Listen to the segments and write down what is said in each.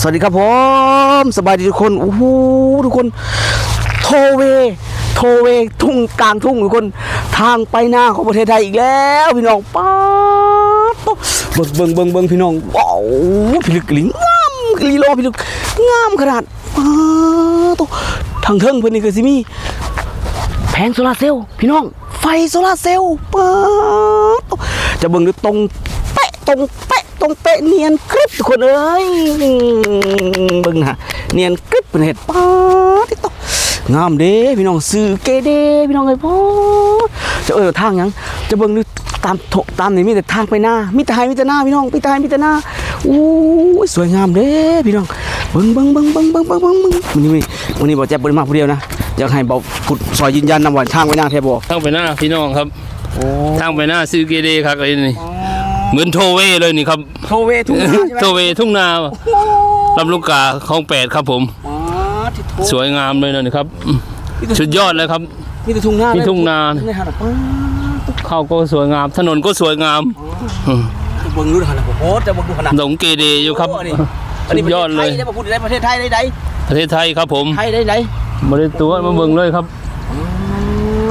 สวัสดีครับผม สบายดีทุกคน โอ้โห ทุกคน โทเว โทเว ทุ่ง กลางทุ่งทุกคน ทางไปนาของประเทศไทยอีกแล้วพี่น้อง ป๊าดโต เบิ่ง เบิ่ง เบิ่ง เบิ่งพี่น้อง ว้าว พิลึกอีหลี งามอีหลี รอพิลึก งามขนาด ป๊าดโต ทางเทิงเพิ่นนี่ก็สิมีแผงโซลาร์เซลล์พี่น้อง ไฟโซลาร์เซลล์ ป๊าดโต จะเบิ่งดูตรงเป๊ะ ตรงเป๊ะ ตรงเป๊ะ เนียนกริบทุกคนเอ้ย เบิ่งนะ เนียนกริบ เพิ่นเฮ็ด ป๊าดโต งามเด้พี่น้อง ซื้อเกเด้พี่น้องเอ้ย ป๊าด จะเอิ้นว่าทางหยัง จะเบิ่งดู ตามโถ- ตามนี่มีแต่ทางไปนา มีแต่ไร่มีแต่นาพี่น้อง มีแต่ไร่มีแต่นา โอ้ย สวยงามเด้พี่น้อง เบิ่ง เบิ่ง เบิ่ง มื้อนี้ มื้อนี้บ่าวแจ๊บบ่ได้มาผู้เดียวนะ อยากให้บ่าวพุทธซอยยืนยันนำว่าทางไปนาแท้บ่ ทางไปนาพี่น้องครับ โอ้ ทางไปนาซื้อเกเด้คักเลยนี่ อ๋อ เหมือนโทเวเลยนี่ครับ โทเวทุ่งนาใช่ไหม โทเวทุ่งนา โอ้ ลำลูกกาคลองแปดครับผม อ๋อ ที่โท สวยงามเลยนะครับ สุดยอดเลยครับ มีแต่ทุ่งนา มีทุ่งนา เลย นี่ฮะ ป๊าด ข้าวก็สวยงาม ถนนก็สวยงาม อ๋อ อืม เบิ่งดูหั่นน่ะ โอ้โห จะเบิ่งดูหั่นน่ะ ดงเกเรอยู่ครับ โอ้ อันนี้ สุดยอดเลย อันนี้ประเทศไทยได้บ่ พูดได้ประเทศไทยได้ใด ประเทศไทยครับผม ไทยได้ใด บ่ได้ตั๋ว มาเบิ่งเลยครับ อ๋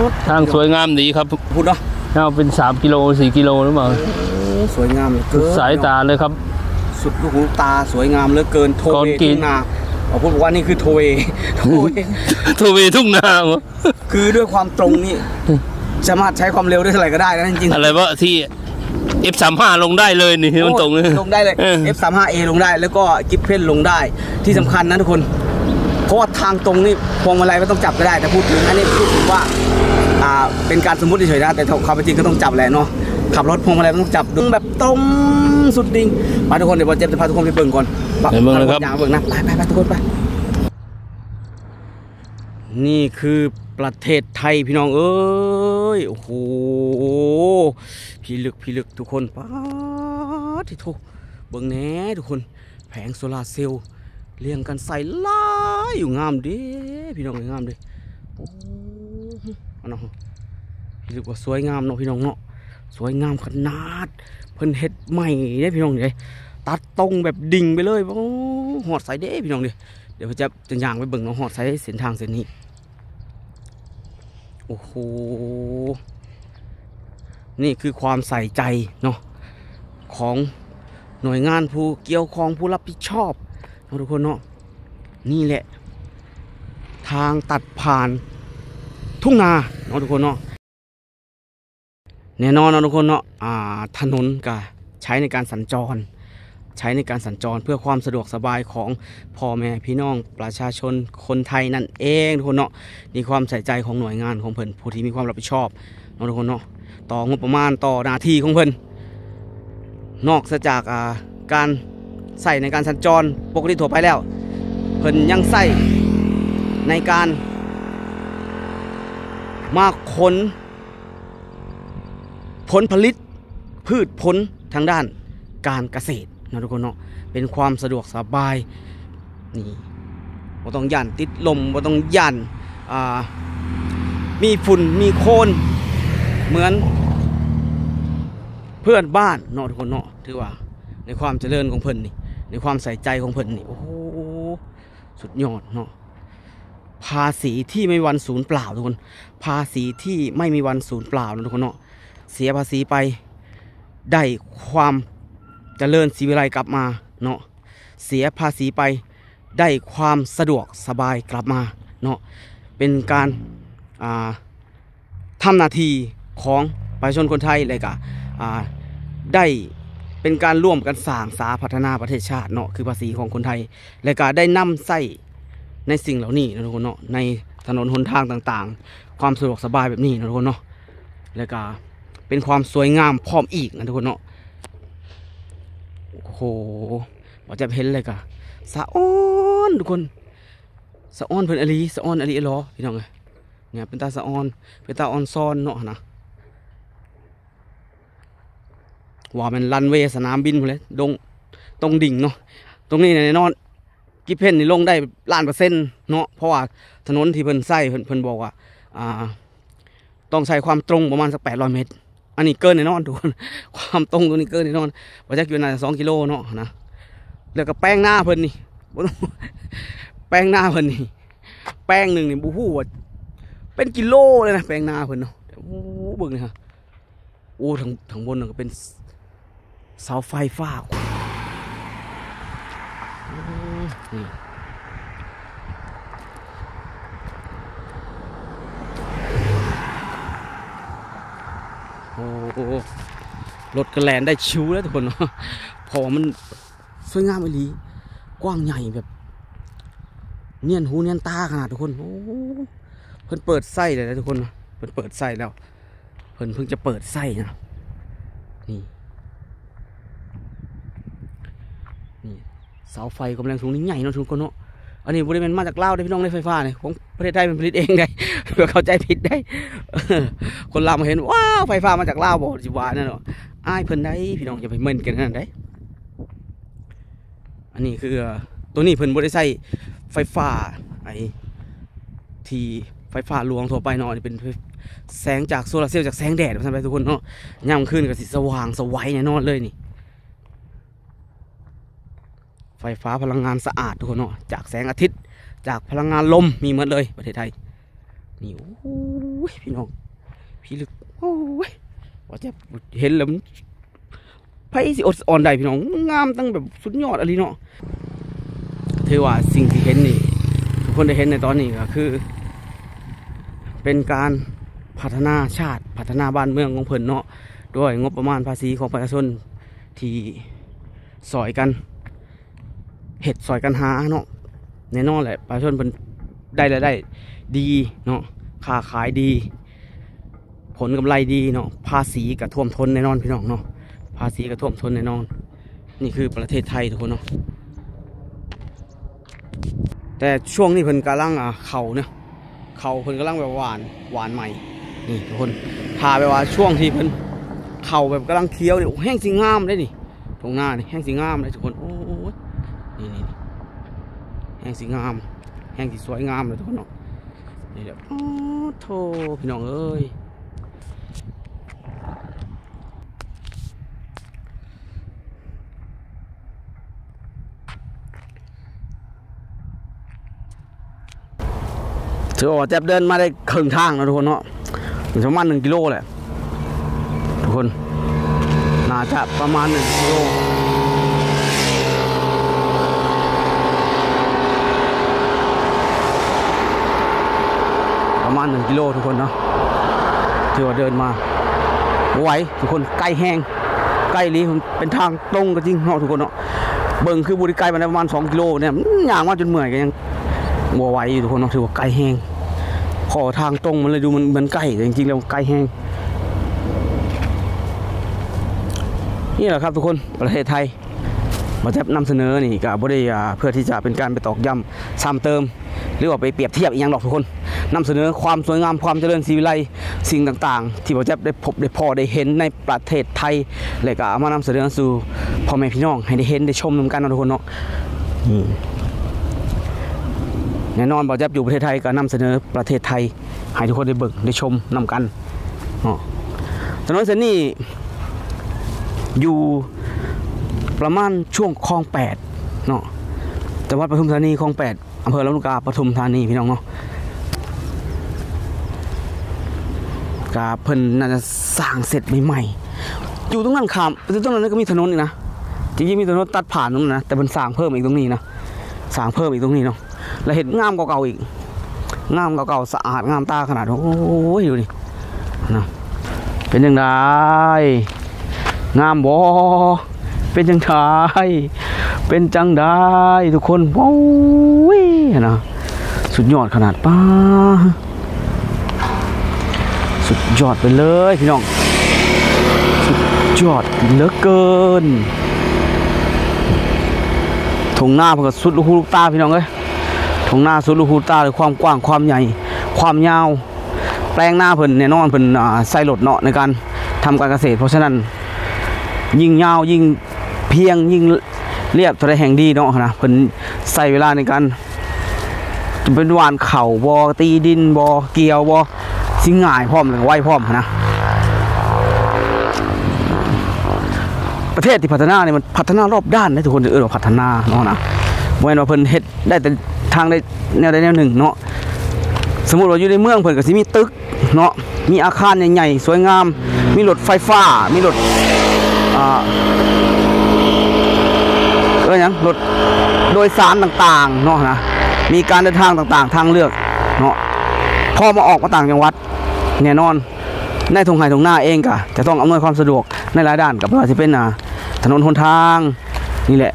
อ ทางสวยงามดีครับ พูดเนาะ ยาวเป็นสามกิโล สี่กิโลหรือเปล่า โอ้ สวยงามเหลือเกิน สุดสายตาเลยครับ สุดลูกหูตา สวยงามเหลือเกิน โทเว คอนกรีต ทุ่งนา บ่าวพุทธบอกว่านี่คือโทเว โทเว โทเวทุ่งนา คือด้วยความตรงนี่ สามารถใช้ความเร็วได้เท่าไหร่ก็ได้นะจริงๆ อะไรวะ ที่ เอฟสามห้า ลงได้เลยนี่ โอ้ มันตรงเลย ลงได้เลย เออ เอฟสามห้าเอ ลงได้ แล้วก็กิฟเฟนลงได้ ที่สำคัญนะทุกคน เพราะว่าทางตรงนี่พวงมาลัยไม่ต้องจับก็ได้ แต่พูดถึง อันนี้พูดถึงว่า อ่า เป็นการสมมุติเฉยๆนะ แต่ความเป็นจริงก็ต้องจับแหละเนาะ ขับรถพวงมาลัยมันต้องจับ ดึงแบบตรงสุดดิ่ง ไปทุกคน เดี๋ยวบ่าวแจ๊บจะพาทุกคนไปเบิ่งก่อน ไปเบิ่งเลยครับ พาทุกคนย่างเบิ่งนะ ไปๆๆ ทุกคนไป นี่คือประเทศไทยพี่น้องเอ้ย โอ้โห พิลึก พิลึกทุกคน ป๊าดโธ่ เบิ่งแหน่ทุกคน แผงโซลาร์เซลล์เรียงกันใส่หลายอยู่ งามเด้พี่น้องเอ้ย งามเด้ โอ้ อันนั้น พิลึกว่าสวยงามเนาะพี่น้องเนาะ สวยงามขนาด เพิ่นเฮ็ดใหม่เด้พี่น้องเด้ ตัดตรงแบบดิ่งไปเลย โอ้ ฮอดไสเด้พี่น้องเด้ เดี๋ยวจะ จะย่างไปเบิ่งเนาะ ฮอดไสเส้นทางเส้นนี้ โอ้โห นี่คือความใส่ใจเนาะ ของหน่วยงานผู้เกี่ยวข้อง ผู้รับผิดชอบเนาะทุกคนเนาะ นี่แหละ ทางตัดผ่านทุ่งนาเนาะทุกคนเนาะ แน่นอนเนาะทุกคนเนาะ อ่า ถนนก็ใช้ในการสัญจร ใช้ในการสัญจรเพื่อความสะดวกสบายของพ่อแม่พี่น้องประชาชนคนไทยนั่นเองทุกคนเนาะ นี่ความใส่ใจของหน่วยงานของเพิ่น ผู้ที่มีความรับผิดชอบเนาะทุกคนเนาะ ต่องบประมาณ ต่อหน้าที่ของเพิ่น นอกเสียจาก อ่า การใช้ในการสัญจรปกติทั่วไปแล้ว เพิ่นยังใช้ในการมาขน ผลผลิตพืชผลทางด้านการเกษตรเนาะทุกคนเนาะ เป็นความสะดวกสบาย นี่ บ่ต้องย้านติดลม บ่ต้องย้าน อ่า มีฝุ่นมีโคลนเหมือนเพื่อนบ้านเนาะทุกคนเนาะ ถือว่าในความเจริญของเพิ่นนี่ ในความใส่ใจของเพิ่นนี่ โอ้โห สุดยอดเนาะ ภาษีที่ไม่มีวันสูญเปล่าทุกคน ภาษีที่ไม่มีวันสูญเปล่านะทุกคนเนาะ เสียภาษีไป ได้ความเจริญศรีวิไลกลับมาเนาะ เสียภาษีไป ได้ความสะดวกสบายกลับมาเนาะ เป็นการ อ่า ทำหน้าที่ของประชาชนคนไทย แล้วก็ อ่า ได้เป็นการร่วมกันสร้างสาพัฒนาประเทศชาติเนาะ คือภาษีของคนไทย แล้วก็ได้นำใช้ในสิ่งเหล่านี้เนาะทุกคนเนาะ ในถนนหนทางต่างๆ ความสะดวกสบายแบบนี้เนาะทุกคนเนาะ แล้วก็เป็นความสวยงามพร้อมอีกนะทุกคนเนาะ โอ้โห บ่าวแจ๊บเห็นแล้วก็สะออนทุกคน สะออนเพิ่นอีหลี สะออนอีหลีหลอ พี่น้องเอ้ย เนี่ย เป็นตาสะออน เป็นตาออนซอนเนาะนะ ว่าแม่นรันเวย์สนามบินพู้นแหละ ดง ตรงดิ่งเนาะ ตรงนี้แน่นอน กิฟเฟนนี่ลงได้ล้านเปอร์เซ็นต์เนาะ เพราะว่าถนนที่เพิ่นใช้ เพิ่น เพิ่นบอกว่า อ่า ต้องใช้ความตรงประมาณสักแปดร้อยเมตร อันนี้เกินแน่นอนทุกคน ความตรงตัวนี้เกินแน่นอน บ่จักอยู่น่าจะสองกิโลเนาะนะ แล้วก็แปลงนาเพิ่นนี่ ບໍ່ຕ້ອງ ແປງນາເພິ່ນນີ້ ແປງໜຶ່ງນີ້ບໍ່ຮູ້ວ່າເປັນກິໂລເລີຍນະ ແປງນາເພິ່ນເນາະ. ໂອ້ ເບິ່ງນີ້ຮະ ໂອ້ ທາງ ທາງບົນນັ້ນກໍເປັນ ເສົາໄຟຟ້າ ໂອ້ ລົດກໍແລ່ນໄດ້ຊິວແລ້ວທຸກຄົນເນາະ ເພາະວ່າມັນສວຍງາມອີ່ຫຼີ ກວ້າງໃຫຍ່ແບບນຽນຫູນຽນຕາຂະໜາດທຸກຄົນ. ໂອ້ ເພິ່ນເປີດໃຊ້ແລ້ວນະທຸກຄົນເນາະ ເພິ່ນເປີດໃຊ້ແລ້ວ. ເພິ່ນເພິ່ງຈະເປີດໃຊ້ນະ. ນີ້ ນີ້ ເສົາໄຟຄວາມແຮງສູງນີ້ໃຫຍ່ເນາະທຸກຄົນເນາະ. ອັນນີ້ບໍ່ໄດ້ແມ່ນມາຈາກລາວເດ້ພີ່ນ້ອງເດ້ ໄຟຟ້ານີ້ ຂອງປະເທດໄທເພິ່ນຜະລິດເອງເດ້ ເພື່ອເຂົ້າໃຈຜິດໄດ໋. ຄົນລາວມາເຫັນ ວ້າວ ໄຟຟ້າມາຈາກລາວບໍ່ ຊິວ່າແນວນັ້ນເນາະ. ອາຍເພິ່ນໄດ໋ພີ່ນ້ອງ ຢ່າໄປເໝິ້ນກັນຂະໜາດໃດ໋. ອັນນີ້ຄື ໂຕນີ້ເພິ່ນບໍ່ໄດ້ໃຊ້ໄຟຟ້າ ໄອ້ ທີ່ໄຟຟ້າຫຼວງທົ່ວໄປເນາະ ອັນນີ້ເປັນແສງຈາກໂຊລາເຊວ ຈາກແສງແດດ ວ່າຊັ້ນໄປທຸກຄົນເນາະ. ຍາມກາງຄືນກໍຊິສະຫວ່າງສະໄຫວແນ່ນອນເລີຍນີ້. ໄຟຟ້າພະລັງງານສະອາດທຸກຄົນເນາະ ຈາກແສງອາທິດ ຈາກພະລັງງານລົມ ມີໝົດເລີຍປະເທດໄທ. ນີ້ ໂອ້ຍ ພີ່ນ້ອງ ພິລຶກ ໂອ້ຍ ວ່າຈະເຫັນແລ້ວມັນ ໃຜຊິອົດອອນໄດ້ພີ່ນ້ອງ ງາມຕັ້ງແບບສຸດຍອດອີ່ຫຼີເນາະ. ຖືວ່າສິ່ງທີ່ເຫັນນີ້ ທຸກຄົນໄດ້ເຫັນໃນຕອນນີ້ກໍຄື ເປັນການພັດທະນາຊາດ ພັດທະນາບ້ານເມືອງຂອງເພິ່ນເນາະ ດ້ວຍງົບປະມານພາສີຂອງປະຊາຊົນທີ່ຊ່ອຍກັນ ເຮັດຊ່ອຍກັນຫາເນາະ. ແນ່ນອນແຫຼະ ປະຊາຊົນເພິ່ນໄດ້ລາຍໄດ້ດີເນາະ ຄ້າຂາຍດີ ຜົນກຳໄລດີເນາະ ພາສີກະຖ້ວມທົນແນ່ນອນພີ່ນ້ອງເນາະ ພາສີກະຖ້ວມທົນແນ່ນອນ. ນີ້ຄືປະເທດໄທທຸກຄົນເນາະ ແຕ່ຊ່ວງນີ້ເພິ່ນກຳລັງ ອ່າ ເຂົ້າເນາະ ເຂົ້າເພິ່ນກຳລັງແບບຫວ່ານ ຫວ່ານໃໝ່ ນີ້ທຸກຄົນ. ຖ້າແບບວ່າຊ່ວງທີ່ເພິ່ນເຂົ້າແບບກຳລັງຂຽວນີ້ ໂອ້ ແຮງຊິງາມເດ້ນີ້ ທົ່ງນານີ້ແຮງຊິງາມເດ້ທຸກຄົນ. ໂອ້ຍ ນີ້ໆ ແຮງຊິງາມ ແຮງຊິສວຍງາມເດ້ທຸກຄົນເນາະ. ນີ້ແຫຼະ ໂອ້ໂທ້ ພີ່ນ້ອງເອີຍ ຖືວ່າແຈັບເດີນມາໄດ້ເຄິ່ງທາງແລ້ວທຸກຄົນເນາະ ປະມານໜຶ່ງກິໂລແຫຼະ ທຸກຄົນ ໜ້າຈະປະມານໜຶ່ງກິໂລ ປະມານໜຶ່ງກິໂລທຸກຄົນເນາະ. ຖືວ່າເດີນມາໄວທຸກຄົນ ໄກແຮງ ໄກອີ່ຫຼີ ເປັນທາງຕົງກໍຈິງເນາະທຸກຄົນເນາະ. ເບິ່ງຄືບໍ່ໄດ້ໄກປານໃດ ປະມານສອງກິໂລນີ້ ຍ່າງມາຈົນເມື່ອຍກໍຍັງບໍ່ໄຫວຢູ່ທຸກຄົນເນາະ ຖືວ່າໄກແຮງ. ເພາະວ່າທາງຕົງມັນເລີຍດູມັນ ມັນໄກ ແຕ່ຈິງໆແລ້ວໄກແຮງ. ນີ້ແຫຼະຄັບທຸກຄົນ ປະເທດໄທ ບ່າວແຈັບນຳສະເໜີນີ້ກໍບໍ່ໄດ້ ອ່າ ເພື່ອທີ່ຈະເປັນການໄປຕອກຢ້ຳຊ້ຳເຕີມ ຫຼືວ່າໄປປຽບທຽບອີ່ຫຍັງດອກທຸກຄົນ. ນຳສະເໜີຄວາມສວຍງາມ ຄວາມຈະເລີນສີວິໄລ ສິ່ງຕ່າງໆ ທີ່ບ່າວແຈັບໄດ້ພົບໄດ້ພໍ້ໄດ້ເຫັນໃນປະເທດໄທ ແລະກໍເອົາມານຳສະເໜີສູ່ພໍ່ແມ່ພີ່ນ້ອງໃຫ້ໄດ້ເຫັນໄດ້ຊົມນຳກັນເນາະທຸກຄົນເນາະ. ນີ້ ແນ່ນອນ ບ່າວແຈັບຢູ່ປະເທດໄທກໍນຳສະເໜີປະເທດໄທ ໃຫ້ທຸກຄົນໄດ້ເບິ່ງໄດ້ຊົມນຳກັນເນາະ. ຖະໜົນເສັ້ນນີ້ຢູ່ປະມານຊ່ວງຄອງແປດເນາະ ຈັງຫວັດປະທຸມທານີ ຄອງແປດ ອຳເພີລຳລູກກາ ປະທຸມທານີ ພີ່ນ້ອງເນາະ. ກະເພິ່ນໜ້າຈະສ້າງເສັດໃໝ່ໆ ຢູ່ຕົງນັ້ນຂ້າມ ຢູ່ຕົງນັ້ນກໍມີຖະໜົນອີກນະ ຈິງໆມີຖະໜົນຕັດຜ່ານຕົງນັ້ນນະ ແຕ່ເພິ່ນສ້າງເພີ່ມອີກຕົງນີ້ນະ ສ້າງເພີ່ມອີກຕົງນີ້ເນາະ. ແລະເຮັດງາມກວ່າເກົ່າອີກ ງາມກວ່າເກົ່າ ສະອາດງາມຕາຂະໜາດ. ໂອ້ຍ ດູນີ້ນະ ເປັນຈັ່ງໃດ ງາມບໍ່ ເປັນຈັ່ງໃດ ເປັນຈັ່ງໃດທຸກຄົນ. ໂອ້ຍ ນະ ສຸດຍອດຂະໜາດ ປ້າ ສຸດຍອດໄປເລີຍພີ່ນ້ອງ ສຸດຍອດເຫຼືອເກີນ. ທົ່ງນາເພິ່ນກໍສຸດລູກຫູລູກຕາ ພີ່ນ້ອງເອີຍ. ທົ່ງນາສຸດລູກຫູຕາ ຄວາມກວ້າງ ຄວາມໃຫຍ່ ຄວາມຍາວ. ແປງນາເພິ່ນແນ່ນອນ ເພິ່ນ ອ່າ ໃຊ້ລົດເນາະ ໃນການທຳການກະເສດ ເພາະສະນັ້ນ ຍິ່ງຍາວ ຍິ່ງພຽງ ຍິ່ງລຽບ ເທົ່າໃດແຮ່ງດີເນາະນະ. ເພິ່ນໃຊ້ເວລາໃນການ ຈະເປັນຫວ່ານເຂົ້າບໍ ຕີດິນບໍ ກ່ຽວບໍ ຊິງ່າຍພ້ອມ ແລ້ວກໍໄວພ້ອມນະ. ປະເທດທີ່ພັດທະນານີ້ ມັນພັດທະນາຮອບດ້ານເດ້ທຸກຄົນ ເອີ້ນວ່າພັດທະນາເນາະນະ. ບໍ່ແມ່ນວ່າເພິ່ນເຮັດໄດ້ແຕ່ທາງໃດແນວໃດແນວໜຶ່ງເນາະ. ສົມມຸດວ່າຢູ່ໃນເມືອງ ເພິ່ນກໍຊິມີຕຶກເນາະ ມີອາຄານໃຫຍ່ໆ ສວຍງາມ ມີລົດໄຟຟ້າ ມີລົດ ອ່າ ເອີ້ນຫຍັງ ລົດໂດຍສານຕ່າງໆເນາະນະ ມີການເດີນທາງຕ່າງໆ ທາງເລືອກເນາະ. ພໍມາອອກມາຕ່າງຈັງຫວັດ ແນ່ນອນ ໃນທົ່ງໄຮ່ທົ່ງນາເອງກໍຈະຕ້ອງອຳນວຍຄວາມສະດວກໃນຫຼາຍດ້ານ ກໍບໍ່ວ່າຊິເປັນ ອ່າ ຖະໜົນຫົນທາງນີ້ແຫຼະ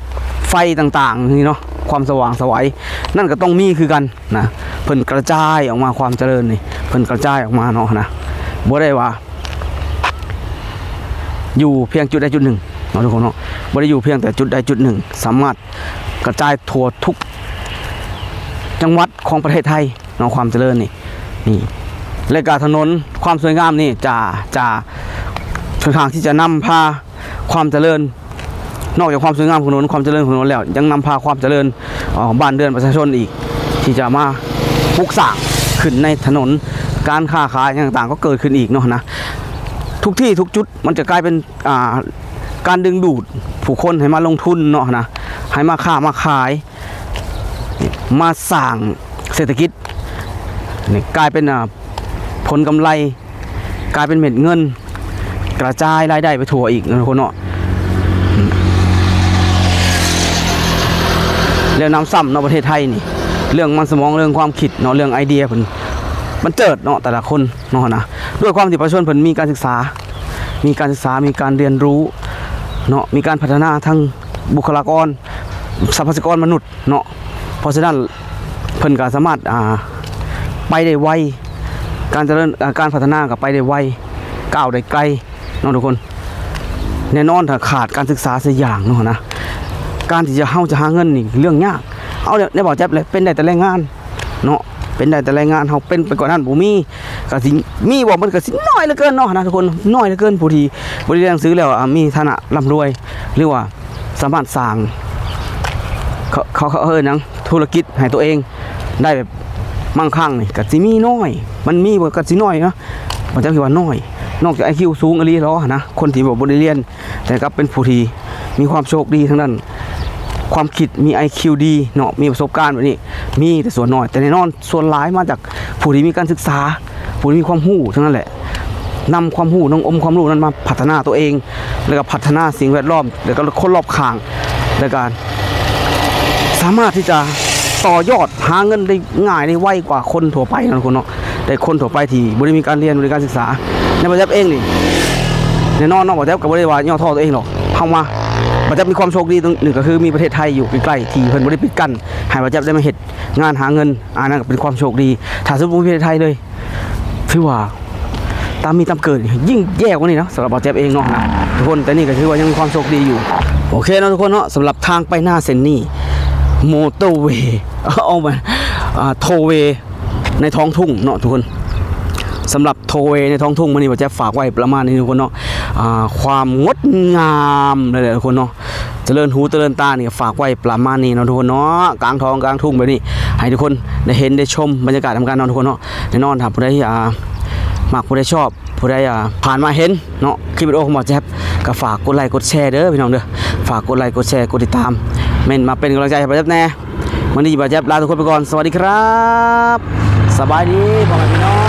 ໄຟຕ່າງໆນີ້ເນາະ ຄວາມສະຫວ່າງໄສນັ້ນກໍຕ້ອງມີຄືກັນນະ. ເພິ່ນກະຈາຍອອກມາ ຄວາມຈະເລີນນີ້ ເພິ່ນກະຈາຍອອກມາເນາະນະ ບໍ່ໄດ້ວ່າຢູ່ພຽງຈຸດໃດຈຸດໜຶ່ງເນາະ ທຸກຄົນເນາະ ບໍ່ໄດ້ຢູ່ພຽງແຕ່ຈຸດໃດຈຸດໜຶ່ງ ສາມາດກະຈາຍທົ່ວທຸກຈັງຫວັດຂອງປະເທດໄທ ເນາະ ຄວາມຈະເລີນນີ້ ນີ້ ແລະກະຖະໜົນຄວາມສວຍງາມນີ້ຈະ ຈະຄ່ອນຂ້າງທີ່ຈະນຳພາຄວາມຈະເລີນ ນອກຈາກຄວາມສວຍງາມຂອງຖະໜົນ ຄວາມຈະເລີນຂອງຖະໜົນແລ້ວ ຍັງນຳພາຄວາມຈະເລີນ ເອີ ບ້ານເຮືອນປະຊາຊົນອີກ ທີ່ຈະມາປຸກສ້າງຂຶ້ນໃນຖະໜົນ ການຄ້າຂາຍຫຍັງຕ່າງໆ ກໍເກີດຂຶ້ນອີກເນາະນະ. ທຸກທີ່ທຸກຈຸດມັນຈະກາຍເປັນ ອ່າ ການດຶງດູດຜູ້ຄົນໃຫ້ມາລົງທຶນເນາະນະ ໃຫ້ມາຄ້າມາຂາຍ ມາສ້າງເສດຖະກິດ ນີ້ກາຍເປັນ ອ່າ ຜົນກຳໄລ ກາຍເປັນເມັດເງິນ ກະຈາຍລາຍໄດ້ໄປທົ່ວອີກເນາະ ທຸກຄົນເນາະ. ແລ້ວນຳຊ້ຳເນາະ ປະເທດໄທນີ້ ເລື່ອງມັນສະໝອງ ເລື່ອງຄວາມຄິດເນາະ ເລື່ອງໄອເດຍເພິ່ນບັນເຈີດເນາະ ແຕ່ລະຄົນເນາະນະ ດ້ວຍຄວາມທີ່ປະຊາຊົນເພິ່ນມີການສຶກສາ ມີການສຶກສາ ມີການຮຽນຮູ້ເນາະ ມີການພັດທະນາທັງບຸກຄະລາກອນ ຊັບພະຍາກອນມະນຸດ ເນາະ. ເພາະສະນັ້ນເພິ່ນກໍສາມາດ ອ່າ ໄປໄດ້ໄວ ການຈະເລີນ ອ່າ ການພັດທະນາກໍໄປໄດ້ໄວ ກ້າວໄດ້ໄກເນາະ ທຸກຄົນ. ແນ່ນອນ ຖ້າຂາດການສຶກສາຊະຢ່າງເນາະນະ ການທີ່ຈະ ເຮົາຈະຫາເງິນນີ້ເລື່ອງຍາກ. ເອົາ ໃນ ໃນເວົ້າແຈັບເລີຍ ເປັນໄດ້ແຕ່ແຮງງານເນາະ ເປັນໄດ້ແຕ່ແຮງງານ ເຮົາເປັນໄປກວ່ານັ້ນບໍ່ມີ ກໍຊິມີບໍ່ ມັນກໍຊິນ້ອຍເຫຼືອເກີນເນາະນະ ທຸກຄົນ ນ້ອຍເຫຼືອເກີນ ຜູ້ທີ່ບໍ່ໄດ້ຮຽນໜັງສືແລ້ວ ອ່າ ມີຖານະລ່ຳລວຍ ຫຼືວ່າ ສາມາດສ້າງ ເຂົາ ເຂົາ ເຂົາເອີ້ນຫຍັງ ທຸລະກິດໃຫ້ຕົວເອງໄດ້ແບບມັ່ງຄັ່ງນີ້ ກໍຊິມີນ້ອຍ ມັນມີບໍ່ ກໍຊິນ້ອຍເນາະ ບໍ່ຈັກຊິວ່ານ້ອຍ. ນອກຈາກໄອຄິວສູງອີ່ຫຼີແລ້ວນະ ຄົນທີ່ບໍ່ ບໍ່ໄດ້ຮຽນ ແຕ່ກັບເປັນຜູ້ທີ່ມີຄວາມໂຊກດີທາງດ້ານຄວາມຄິດ ມີໄອຄິວດີເນາະ ມີປະສົບການແບບນີ້ ມີແຕ່ສ່ວນນ້ອຍ ແຕ່ແນ່ນອນ ສ່ວນຫຼາຍມາຈາກຜູ້ທີ່ມີການສຶກສາ ຜູ້ທີ່ມີຄວາມຮູ້ທັງນັ້ນແຫຼະ ນຳຄວາມຮູ້ ນຳອົມຄວາມຮູ້ນັ້ນມາພັດທະນາຕົວເອງ ແລ້ວກໍພັດທະນາສິ່ງແວດລ້ອມ ແລ້ວກໍຄົນລອບຂ້າງ ແລ້ວກໍສາມາດທີ່ຈະຕໍ່ຍອດຫາເງິນໄດ້ງ່າຍ ໄດ້ໄວກວ່າຄົນທົ່ວໄປເນາະ ທຸກຄົນເນາະ. ແຕ່ຄົນທົ່ວໄປທີ່ບໍ່ໄດ້ມີການຮຽນ ບໍ່ໄດ້ມີການສຶກສາ ໃນບ່າວແຈັບເອງນີ້ ແນ່ນອນເນາະ ບ່າວແຈັບກໍບໍ່ໄດ້ວ່າຫຍໍ້ທໍ້ຕົວເອງດອກ. ເຮົາມາ ບ່າວແໜັບມີຄວາມໂຊກດີຕົງໜຶ່ງ ກໍຄືມີປະເທດໄທຢູ່ໃກ້ໆ ທີ່ເພິ່ນບໍ່ໄດ້ປິດກັ້ນໃຫ້ບ່າວແໜັບໄດ້ມາເຮັດງານຫາເງິນ ອັນນັ້ນກໍເປັນຄວາມໂຊກດີ. ຖ້າສົມມຸດບໍ່ມີປະເທດໄທເລີຍ ຖືວ່າຕາມມີຕາມເກີດ ຍິ່ງແຍ່ກວ່ານີ້ເນາະ ສຳລັບບ່າວແຈັບເອງເນາະນະ ທຸກຄົນ. ແຕ່ນີ້ກໍຖືວ່າຍັງມີຄວາມໂຊກດີຢູ່. ໂອເຄເນາະ ທຸກຄົນເນາະ ສຳລັບທາງໄປນາເສັ້ນນີ້ ມອເຕີເວ ເອົາມາ ອ່າ ໂທເວ ໃນທ້ອງທົ່ງເນາະ ທຸກຄົນ. ສຳລັບໂທເວໃນທ້ອງທົ່ງມື້ນີ້ ບ່າວແຈັບຝາກໄວ້ປະມານນີ້ ທຸກຄົນເນາະ. ອ່າ ຄວາມງົດງາມເລີຍແຫຼະ ທຸກຄົນເນາະ ຈະເລີນຫູຈະເລີນຕານີ້ ກໍຝາກໄວ້ປະມານນີ້ເນາະ ທຸກຄົນເນາະ. ກາງທ້ອງກາງທົ່ງແບບນີ້ ໃຫ້ທຸກຄົນໄດ້ເຫັນໄດ້ຊົມບັນຍາກາດນຳກັນເນາະ ທຸກຄົນເນາະ. ແນ່ນອນ ຖ້າຜູ້ໃດ ອ່າ ມັກ ຜູ້ໃດຊອບ ຜູ້ໃດ ອ່າ ຜ່ານມາເຫັນເນາະ ຄລິບວິດີໂອຂອງບ່າວແຈັບ ກໍຝາກກົດໄລກົດແຊເດີ ພີ່ນ້ອງເດີ. ຝາກກົດໄລກົດແຊ ກົດຕິດຕາມ ເມັ້ນມາເປັນກຳລັງໃຈໃຫ້ບ່າວແຈັບແດ່. ມື້ນີ້ບ່າວແຈັບລາທຸກຄົນໄປກ່ອນ ສະຫວັດດີຄັບ ສະບາຍດີພໍ່ແມ່ພີ່ນ້ອງ.